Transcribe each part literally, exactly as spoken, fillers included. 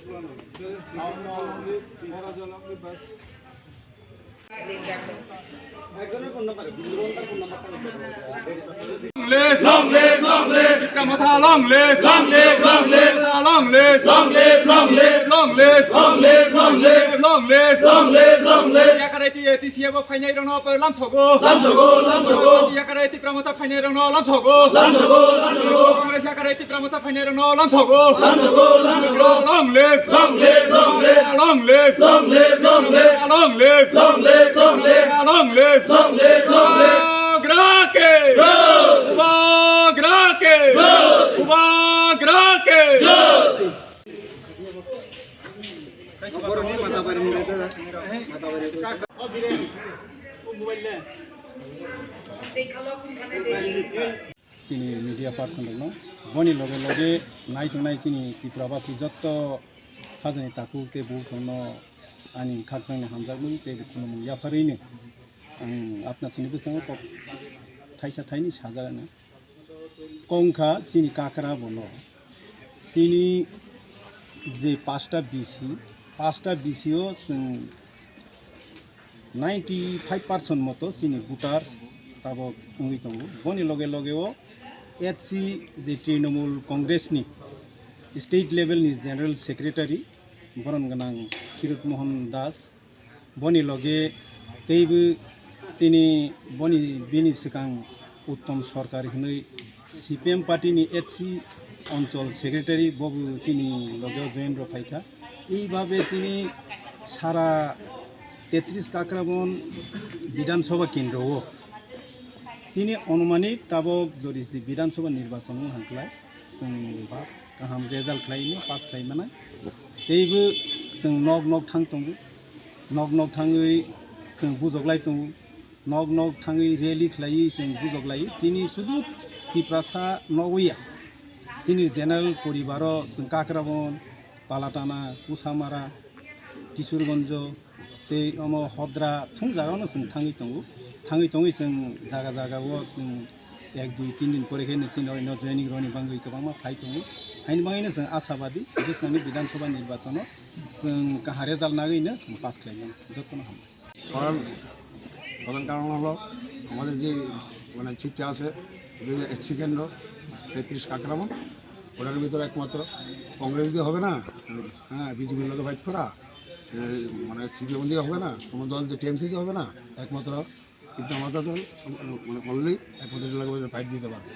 Long live, long live, Tipra Motha, long live, long live, long live, Motha, long live, long live, long live, long live, long live, long live, long live, long live, long live, long live, long live, long live. Yakar A T, A T C F o phainai rokno lamsogo. Lamsogo, lamsogo. Yakar A T Tipra Motha phainai rokno lamsogo. Lamsogo, lamsogo. Congress yakar A T Tipra Motha phainai rokno lamsogo. Lamsogo, lamsogo. Long live, long live, long live, long live, long live, long live, long live, long live, long live, long live, long live, long live, long live. Bubagra ke. Jai. Bubagra ke. Jai. Bubagra ke. Jai. Chini media person rokno boni loge loge naitongnai chini Tripura basi jotto khajani takhuk tei bukhukno ani khakchangni hamjakmung tei khulumung yapharwi no ang apna chini bwskango kok thaisa thaini sajagano. Kongkha chini kakra bono. Chini je pasta B C, pasta B C o chwng ninety five percent moto chini voter tabok wngwi tongo. Boni loge loge o H C je Trinamool Congress ni state level ni general secretary boron gwnang Kirut Mohan Das, boni loge teibo chini boni bini swkang Uttom Sarkar hwnwi C P M party ni H C onchol secretary bobo chini loge join rw phaikha. Eibabe chini sara tetris Kakrabon Bidhan Sabha kendro o chini anumanik tabok jodi si Bidhan Sabha nirbachon wng hwnklai chwng ba kaham result khlai no pass khlai mano. Teibo chwng nok nok thang tongo, nok nok thangwi chwng bujoklai tongo, nok nok thangwi rally khlaiwi chwng bujoklai. Chini sudu Tiprasa nogwi ya, chini general poribaro chwng Kakrabon, Palatana, Kusamara, Kishorganj, tei omo Hodra thung jaga no chwng thangwi tongo. Thangwi tongwi chwng jaga jaga o chwng ek dui tin din pore khe no chini oi no joining roni bangwi kwbangma phai tongo. Haini bangwi no chwng ashabadi bwskango Bidhan Sabha nirbachon o chwng kaham result nagwi no chwng pass khlai mano. Jotono hambai. কারণ, প্রধান কারণ হলো আমাদের যে মানে সিটটা আছে, এটা হচ্ছে এসসি কেন্দ্র, তেত্রিশ কাকরাবন, ওটার ভিতরে একমাত্র কংগ্রেস দিয়ে হবে না, হ্যাঁ, বিজেপির লোকে ফাইট করা, এ, মানে সিপিএম দিয়ে হবে না, কোনো দল দিয়ে, টিএমসি দিয়ে হবে না, একমাত্র ইবনে মাতা দল সব, মানে করলেই একমাত্র এলাকা ফাইট দিতে পারবে।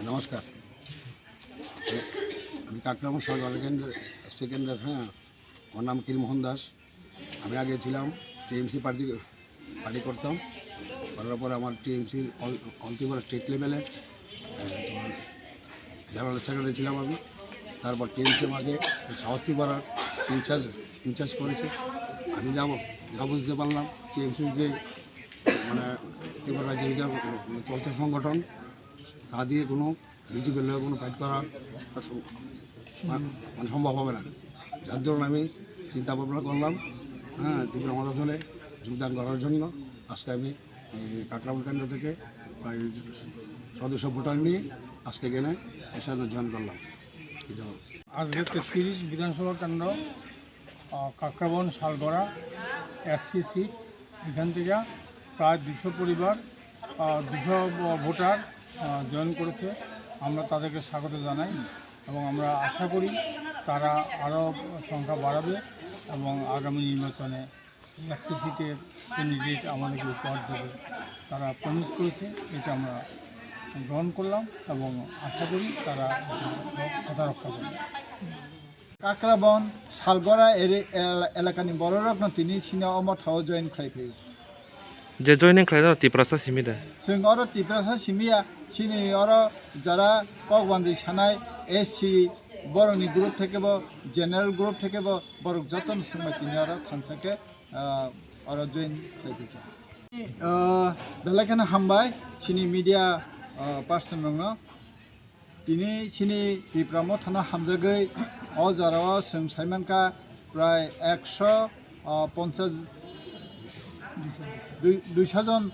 নমস্কার, আমি কাকরাবন সরকারি কেন্দ্রের, এসসি কেন্দ্রের, হ্যাঁ, আমার নাম কিরিমোহন দাস। আমি আগে ছিলাম টিএমসি পার্টি, পার্টি করতাম। করার পরে আমার টিএমসির অল, অল ত্রিপুরা স্টেট লেভেলের, এ, তোমার জেনারেল সেক্রেটারি ছিলাম আমি। তারপর টিএমসি আমাকে এই সাউথ ত্রিপুরার ইনচার্জ, ইনচার্জ করেছে। আমি যাব, যা বুঝতে পারলাম টিএমসির যে, মানে, ত্রিপুরা রাজ্যের যে, মানে, চলছে সংগঠন, তা দিয়ে কোনো বিজেপির লগে কোনো ফাইট করার আর সম-, মা-, মানে সম্ভব হবে না। যার দরুন আমি চিন্তা ভাবনা করলাম, হ্যাঁ, ত্রিপুরা মজা দলে যোগদান করার জন্য আজকে আমি এই কাকরাবন কেন্দ্র থেকে প্রায় সদস্য ভোটার নিয়ে আজকে এখানে এসে জয়েন করলাম। এই জন্য। আজকে তেত্রিশ বিধানসভা কেন্দ্র, আহ, কাকরাবন শালগড়া এসসি সিট, এখান থেকে প্রায় দুশো পরিবার, আহ, দুশো ভোটার, আহ, জয়েন করেছে। আমরা তাদেরকে স্বাগত জানাই এবং আমরা আশা করি তারা আরও সংখ্যা বাড়াবে এবং আগামী নির্বাচনে এসসি সিটের ক্যান্ডিডেট আমাদেরকে উপহার দেবে। তারা প্রমিস করেছে, এটা আমরা গ্রহণ করলাম এবং আশা করি তারা এটা কথা রক্ষা করবে। Kakrabon Salgora ere-, el-, elakani bororokno tini sino omo thao join khlai phaio. Je joining khlaijak Tiprasa simi da? Chwng oro Tiprasa simi ya, chini oro jara kok banjwi sanai S C borokni group thekebo, general group thekebo, borok jotono swngbai tini oro thansa khe, ah, oro join khlai phaikha. Ah, belai kheno hambai chini media, ah, person rokno. Tini chini Tipra Mothano hamjagwi o jora o chwng saimankha prai ekso, ah, ponchas, dui-, duiso jon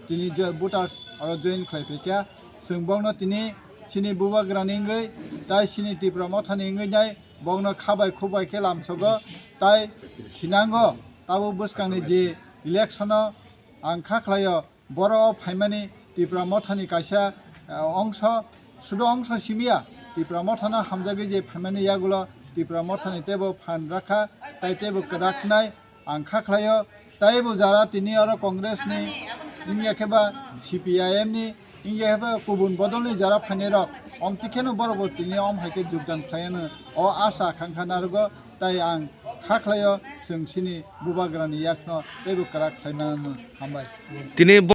tini je voters oro join khlai phaikha. Chwng bokno tini Chini bubagrani wngwi, tai chini Tipra Mothani wngwi nai, bokno khabai khubai khe lamsogo, tai thinango, tabuk bwskangni je election-o ang kha khlaio, borok o phaimani Tipra Mothani kaisa, eh, ongso, sudo ongso simiya, Tipra Mothano hamjagwi je phaimani yagulo Tipra Mothani teibo phan rakha, tai teibo kwraknai, ang kha khlaio, teibo jara tini oro Congress ni, wngya khe ba C P I M ni, wngya khe ba kubun bodol ni jara phainai rok, omtwi kheno borok bo tini om hai khe jogdan khlaiano, o asa khangkha narugo, tai ang kha khlaio, chwng chini bubagrani yakno teibo kwrak khlaimano. Hambai. Tini